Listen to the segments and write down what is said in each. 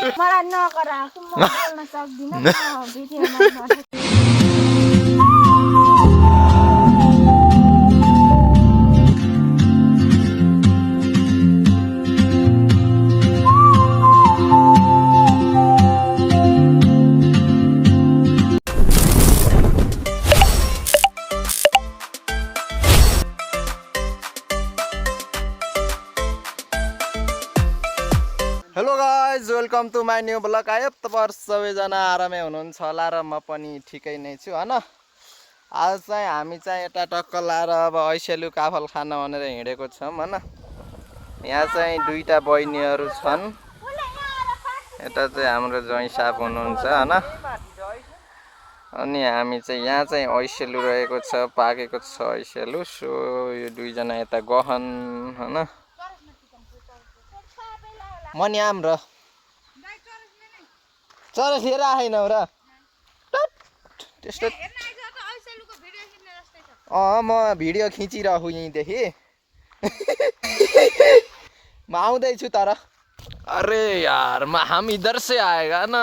मलाई नगराएको म बोल्न सक्दिनँ भिडियोमा hello guys welcome to my new blog. आयो तपाईहरु सबैजना आरामै हुनुहुन्छ होला र म पनि ठिकै नै छु हैन। आज चाहिँ हामी चाहिँ यता टक्क लाएर अब ऐसेलु काफल खान भनेर हिँडेको छौं हैन। यहाँ चाहिँ दुईटा बहिनीहरु छन्। यता चाहिँ हाम्रो ज्वाइँ साहब हुनुहुन्छ हैन। अनि हामी चाहिँ यहाँ चाहिँ ऐसेलु रहेको छ, पाकेको छ ऐसेलु। सो यो दुईजना यता गहन हैन। मनी आम र चरस लिएर आएनौ र त्यस्तो म भिडियो खिचिरहेको यहीँदेखि म आउँदैछु तर। अरे यार हम इधर से आएगा न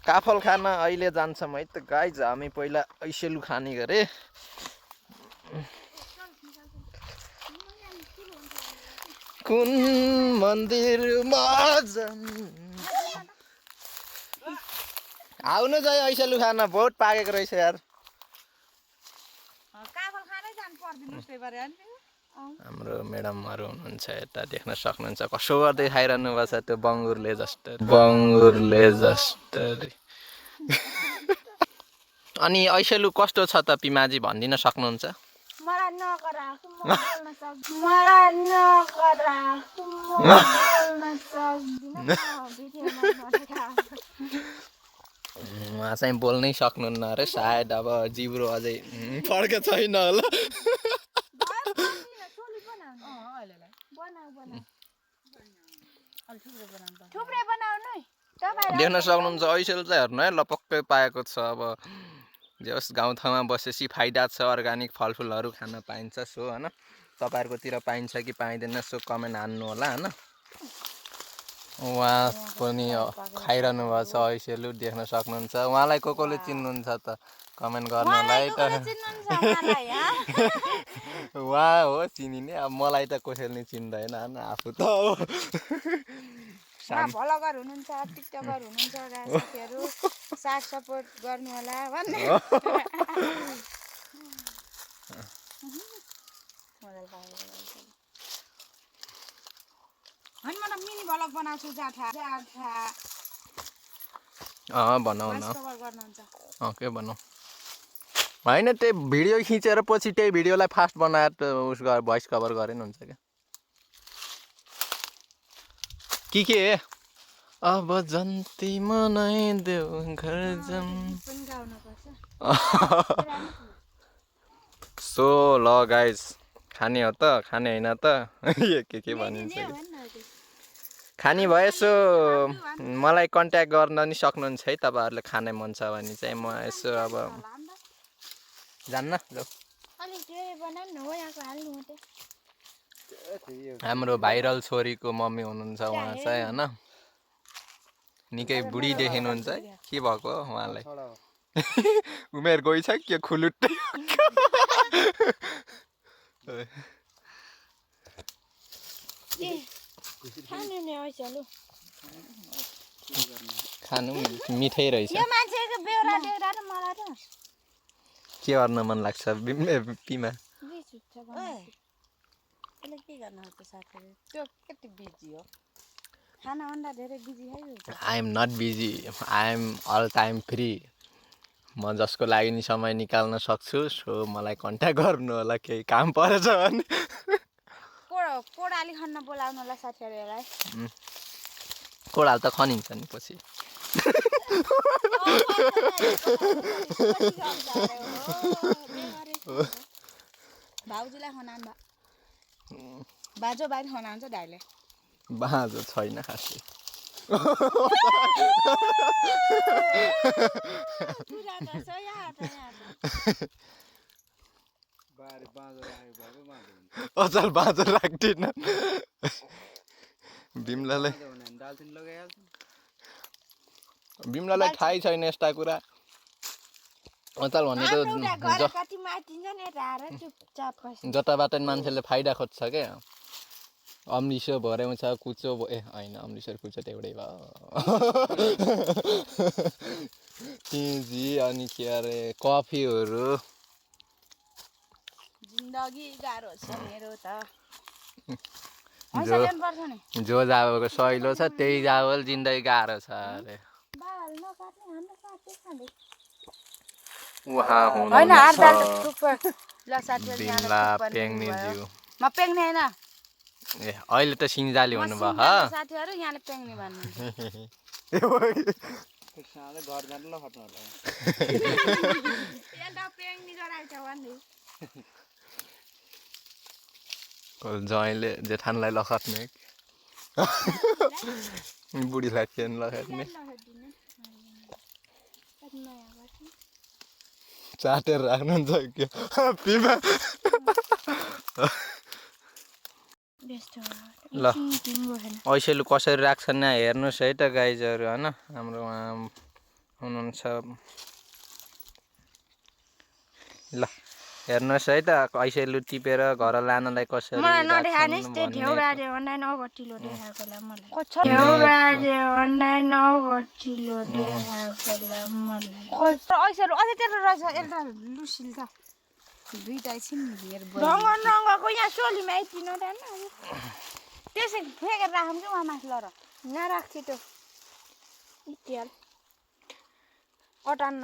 काफल खान अहिले जान्छौँ है त गाइज। हामी पहिला ऐसेलु खाने गरे। कुन मन्दिरमा आउनु चाहिँ ऐसेलु खान बहुत पाकेको रहेछ यार। हाम्रो म्याडमहरु हुनुहुन्छ यता देख्न सक्नुहुन्छ कसो गर्दै खाइरहनु भएको छ त्यो बङ्गुरले जस्तो। अनि ऐसेलु कस्तो छ त पिमाजी भनिदिन सक्नुहुन्छ? मलाई नगराएको म बोल्न सक्दिनँ भिडियोमा उहाँ चाहिँ बोल्नै सक्नुहुन्न अरे सायद अब जिब्रो अझै फड्के छैन होला। देख्न सक्नुहुन्छ ऐसेलु चाहिँ हेर्नु है लपक्कै पाएको छ। अब जे होस् गाउँठाउँमा बसेपछि फाइदा छ, अर्गानिक फलफुलहरू खान पाइन्छ। सो हैन तपाईहरुकोतिर पाइन्छ कि पाइँदैन सो कमेन्ट हान्नु होला हैन। उहाँ पनि खाइरहनु भएको छ ऐसेलु देख्न सक्नुहुन्छ। उहाँलाई कोले चिन्नुहुन्छ त कमेन्ट गर्नलाई त। उहाँ हो चिनिने, अब मलाई त कसैले नि चिन्दैन हैन। आफू त हो भ्लगर हुनुहुन्छ, टिकटकर हुनुहुन्छ साथीहरु, साथ सपोर्ट गर्नु होला भन्ने। अनि म मिनी भ्लग बनाउँछु जाठा बनाउ न कभर गर्नुहुन्छ। के बनाउ हैन त्यही भिडियो खिचेर पछि त्यही भिडियोलाई फास्ट बनाएर उस भोइस कभर गरे नि हुन्छ के अब जन्ती मनाइ देऊ घर जम। सो ल गाइज खाने हो त खाने हैन त के भनिन्छ खानी भएसो मलाई कन्ट्याक्ट गर्न नि सक्नुहुन्छ है तपाईहरुले खाने मन छ भने चाहिँ। म यसो अब जान्न ल हाम्रो भाइरल छोरीको मम्मी हुनुहुन्छ उहाँ चाहिँ हैन। निकै बुढी देखिनुहुन्छ के भएको उहाँलाई उमेर गइछ के खुलुट्टै खानु मिठै रहेछ। के गर्न मन लाग्छ पिमा? I am not busy. I am all time free. म जसको लागि नि समय निकाल्न सक्छु सो मलाई कन्ट्याक्ट गर्नु होला केही काम परेछ भने। कोडाली खन्न बोलाउनु होला साथीहरुलाई। कोडाल त खनिन्छ नि पछि। भाउजूलाई खनान बाजो बाहिर खनान्छ दाइले। बाजो छैन खासै। अचल बाँझो राख्दिन बिमलालाई बिमलालाई थाहै छैन यस्ता कुरा अचल भने त जताबाट मान्छेले फाइदा खोज्छ क्या अम्लिसो भर्याउँछ कुचो होइन अम्लिसो कुचो त एउटै भयो चिजी अनि के अरे कफीहरू जिन्दगी गाह्रो छ मेरो त जो जावलको सहिलो छ त्यही जावल जिन्दगी गाह्रो छ अरे उहाँ हुनुहुन्छ ए अहिले त सिन्जाली हुनुभयो साथीहरु यहाँले पेङ्नी भन्नु घर जानु ल खट्नु होला एउटा पेङ्नी गराइछ भन्दै ज्वाइँले जेठानलाई लखट्ने बुढीलाई फेन लखट्ने चाटेर राख्नुहुन्छ के पिमा ल ऐसेलु कसरी राख्छन् हेर्नुहोस् है त गाइजहरू होइन हाम्रो उहाँ हुनुहुन्छ ल हेर्नुहोस् है त ऐसेलु टिपेर घर लानलाई कसरी दुईटा छिन् रङ्गको यहाँ सोलीमा आइदिनु त्यसै फेकेर राखौँ कि उहाँ माथि लर नराख्थ्यो त्यो इतिहाल अटान्न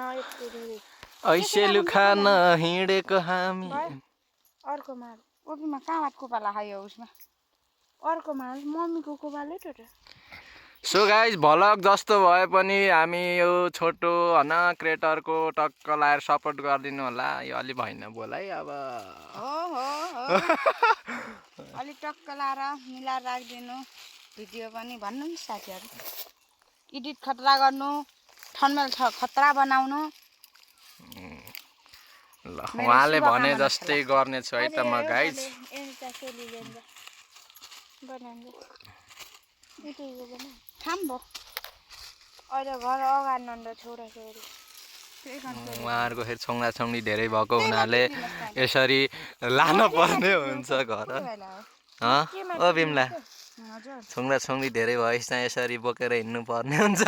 ऐसेलु खान हिँडेको हामी अर्को माल ओपीमा कहाँ कोपाला खायो उसमा अर्को माल मम्मीको कोपालै त सो गाइज भलग जस्तो भए पनि हामी यो छोटो होइन क्रिएटरको टक्क लाएर सपोर्ट गरिदिनु होला यो अलि भएन बोल है अब अलि टक्क लाएर मिलाएर राखिदिनु भिडियो पनि भन्नु नि साथीहरू एडिट खतरा गर्नु थम्बनेल खतरा बनाउनु ल उहाँले भने जस्तै गर्नेछु है त म गाइज अहिले घर अगाडि नन्द छोरा छोरी उहाँहरूको फेरि छोङ्रा छोङ्री धेरै भएको हुनाले यसरी लान पर्ने हुन्छ घर ओ बिमला छोङ्रा छोङ्री धेरै भएपछि यसरी बोकेर हिँड्नु पर्ने हुन्छ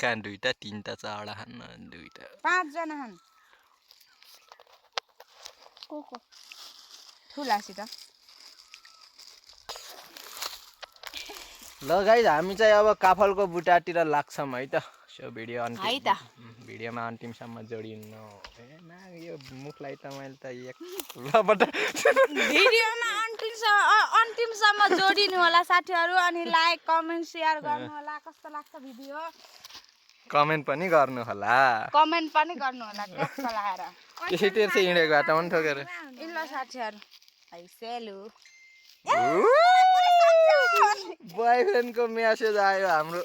कहाँ दुईटा तिनटा चारवटा खान्न दुईटा 5 जना खान् को ठुलासित ल गाइज हामी चाहिँ अब काफलको बुटातिर लाग्छौँ है त सो भिडियो भिडियोमा अन्तिमसम्म जोडिनु यो मुखलाई त मैले त भिडियोमा अन्तिमसम्म जोडिनु होला साथीहरू अनि लाइक कमेन्ट सेयर गर्नु होला कस्तो लाग्छ भिडियो कमेन्ट पनि गर्नु होला ट्याक्क लाएर त्यसै तेर्से हिँडेको घाटा पनि ठोकेर ल साथीहरू आइसेलु बोयफ्रेन्डको मेसेज आयो हाम्रो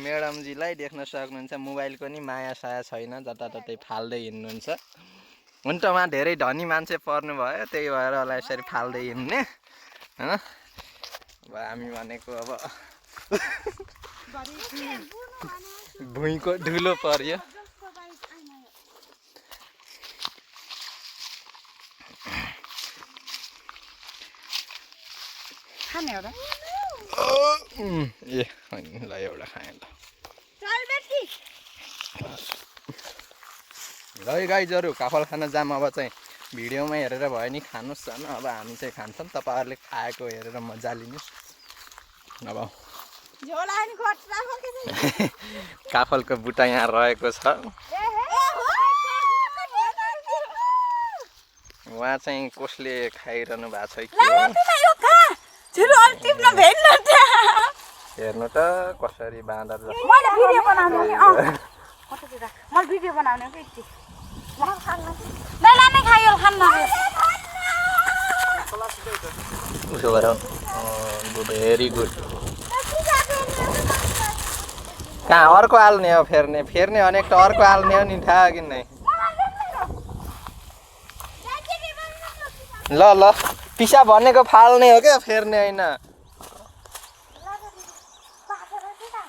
म्याडमजीलाई देख्न सक्नुहुन्छ मोबाइलको नि माया साया छैन जताततै फाल्दै हिँड्नुहुन्छ हुन त उहाँ धेरै धनी मान्छे पर्नु भयो त्यही भएर होला यसरी फाल्दै हिँड्ने होइन अब हामी भनेको अब भुइँको धुलो पर्यो खाने एउटा ए होइन ल एउटा खाएँ ल गाइजहरू काफल खान जाम अब चाहिँ भिडियोमा हेरेर भयो नि खानुहोस् न अब हामी चाहिँ खान्छौँ तपाईँहरूले खाएको हेरेर मजा लिनुहोस् अब काफलको बुट्टा यहाँ रहेको छ उहाँ चाहिँ कसले खाइरहनु भएको छ कि हेर्नु त कसरी बाँदर भिडियो बनाउने उसो गरौँ भेरी गुड कहाँ अर्को हाल्ने हो फेर्ने भनेको त अर्को हाल्ने हो नि थाहा कि नै ल पिसाब भनेको फाल्ने हो क्या फेर्ने होइन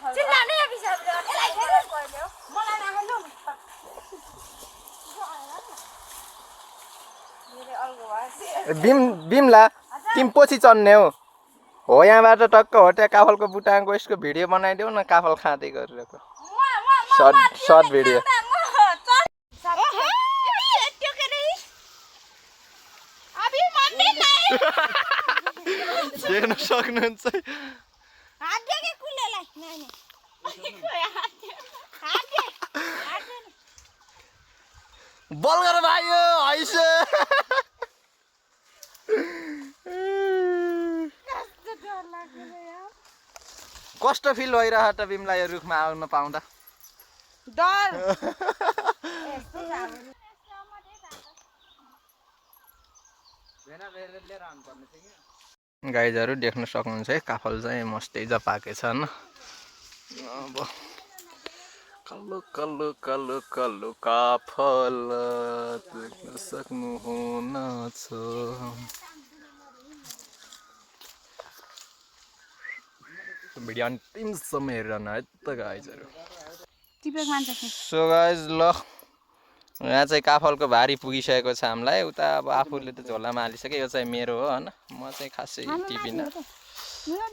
चिल्लाउने या पिसाबले यसलाई फेरि पर्यो मलाई नहाल्नु मेरो अलगो भएछ बिमला तिमी पछि चढ्ने हो यहाँबाट टक्क हो त्यहाँ काफलको बुटाङको यसको भिडियो बनाइदेऊ न काफल खाँदै गरिरहेको सर्ट भिडियो देख्न सक्नुहुन्छ बल गर भाइयो हैस कस्तो फिल भइरह त बिमलाई यो रुखमा आउन पाउँदा डर गाइजहरू देख्न सक्नुहुन्छ है काफल चाहिँ मस्तै पाकेछ होइन अब कल्लो कल्लो कल्लो कल्लो काफल देख्न सक्नुहुनेछ भिडियो अन्तिमसम्म हेरेर न है त गाइजहरू सो गाइज ल यहाँ चाहिँ काफलको भारी पुगिसकेको छ हामीलाई उता अब आफूले त झोलामा हालिसक्यो यो चाहिँ मेरो हो होइन म चाहिँ खासै टिपिनँ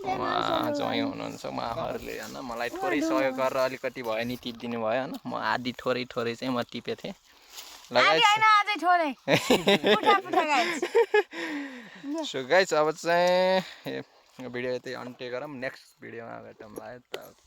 उहाँ ज्वाइँ हुनुहुन्छ उहाँहरूले होइन मलाई थोरै सहयोग गरेर अलिकति भयो नि टिपिदिनु भयो होइन म आधी थोरै थोरै चाहिँ म टिपेको थिएँ सो गाइज अब चाहिँ भिडियो यतै अन्त्य गरौँ नेक्स्ट भिडियोमा भेटौँला है त